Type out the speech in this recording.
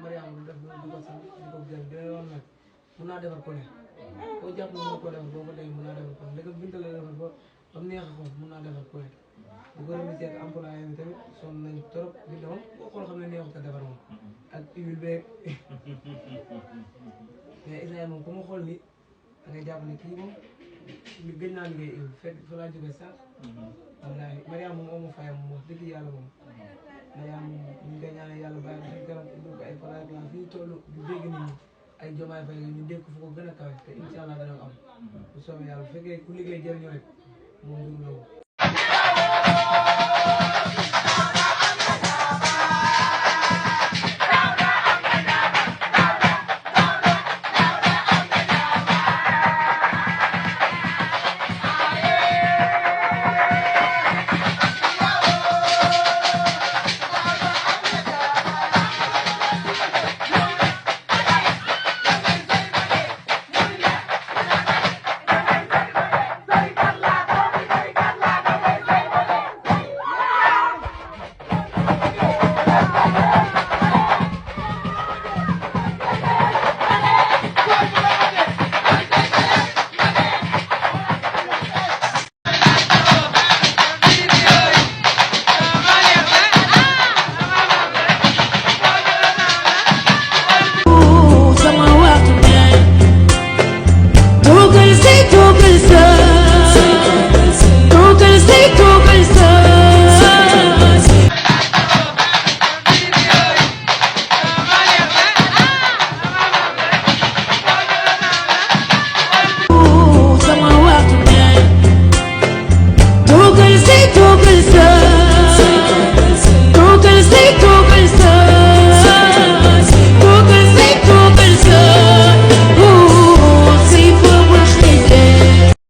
Mariama du def loolu di ko sant di ko gërëm dina woon nag mun naa defar ko ne koo jàpp ne mën ko defar boo ko demee mun naa defar ko ne léegi Binta la defar ba mu neex a xool mun naa defar ko ne di ko remercier ak employé bi tamit sonn nañ trop Binta moom boo xool xam ne neexut a defar moom ak huile beeg mais Isaïe moom ku ma xool ni da ngay jàpp ne kii moom li gëj naa liggéey huile fekk fa laa jógee sànq wallaahi Mariama moom amu fayam moom wax dëgg yàlla moom Mariama moom ñu ngi koy ñaanal yàlla bàyyi ko si garab ubbi ko ay place fi ñu toll di dégg nit ñi ay jomaay fay ñu dégg fu ko gën a kawe te incha allah dana am bu soobee yàlla bu fekkee ku liggéey jëriñu rek moom du